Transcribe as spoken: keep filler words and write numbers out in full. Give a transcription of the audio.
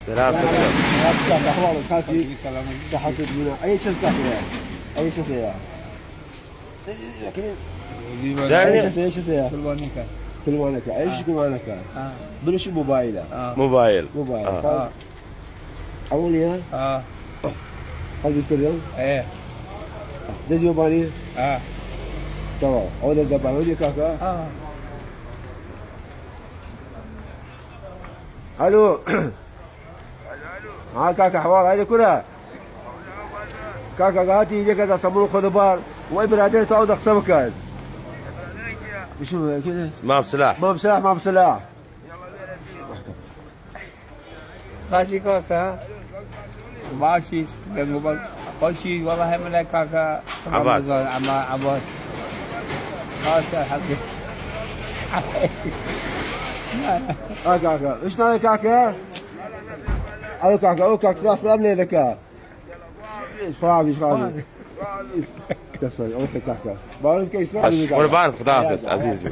سلام، سلام. سلام، سلام. ئەحواڵ، کاسی؟ سەحەت بوونە. ئەی چەند کاسی هەیە؟ ئەی چەند هەیە؟ دارێ؟ ئەی چەند هەیە؟ چەند هەیە؟ کلوانەکە. کلوانەکە. ئەیش کلوانەکە. ئا. بنش موبایلە. ئا. موبایل. موبایل. ئا. ئەوەڵیە؟ ئا. هەڵبی کردن؟ ئێ. دەزیۆبانی؟ ئا. تەواو. ئەوە دەزەبانەوەی کاکە؟ ئا. هەلو. ها کاکە، حواڵ هایدە کورە؟ کاکە، هاتی یەکە دە سەمون خۆ دەبار. وای برادر، تاو دەخسە بکەن. بشم، کێ دەس؟ مام سلاح. مام سلاح، مام سلاح. خاچی کاکە. باشی، دەنگ و بەڵ-، خۆشی، وەڵا هەمە کاکە عباس. ڕەمەزان، ئەما عباس. خاص الحمد. ها کاکە، اشتای کاکە؟ ئەو کاکە، ئەو کاکە سلام لێ دەکا. خرابیش، خرابیش. کەسەی، ئەو کاکە. باوەت کەی سلام بەس لێ دەکا. قوربان، خداحافظ، عزیز بی.